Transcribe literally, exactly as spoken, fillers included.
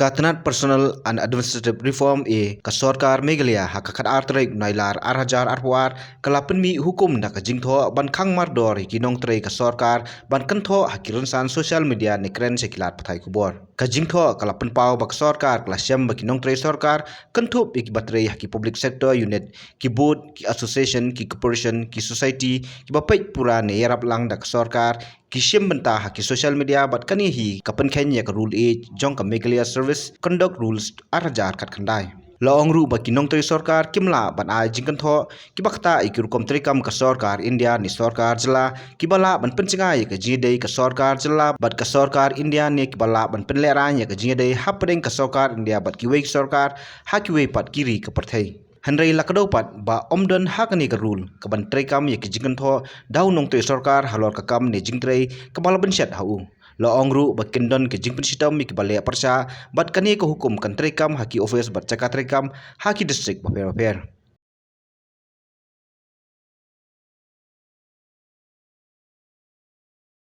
Ka tnat Personnel and Administrative Reform e ka sorkar Meghalaya ha ka khatar tarik Nailar ar hajar arphew ar ka la pynmih hukum da ka jingthoh ban khang mardor ïa ki nongtrei ka sorkar ban kynthoh ha ki rynsan social media ne kren sha ki lad pathai khubor. Ka jingthoh ka la pynpaw ba ka sorkar ka la shem ba ki nongtrei sorkar kynthup ïa kiba trei ha ki public sector unit, ki board, ki association, ki corporation, ki society kiba peit pura ne ïarap lang da ka sorkar, ki shim bynta ha ki social media bad kane hi ka pynkheiñ ïa ka rule eight jong ka Meghalaya Service Conduct Rules ar hajar khatkhyndai. La ong ruh ba ki nongtrei sorkar kim lah ban ai jingkynthoh kiba ktah ïa ki rukom treikam ka sorkar India ne sorkar jylla kiba lah ban pynjngai ïa ka jingïadei ka sorkar jylla bad ka sorkar India ne kiba lah ban pynlehraiñ ïa ka jingïadei hapdeng ka sorkar India bad kiwei ki sorkar ha kiwei pat ki ri ka pyrthei. Hynrei la kdew pat ba ym don ha kane ka rule kaban treikam ïa ka jingkynthoh da u nongtrei sorkar halor ka kam ne jingtrei kaba la bynshet ha u. La ong ruh ba kin don ka jingpynshitom ïa kiba leh pyrshah bad kane ka hukum kan treikam ha ki office bad jaka treikam ha ki district bapher bapher.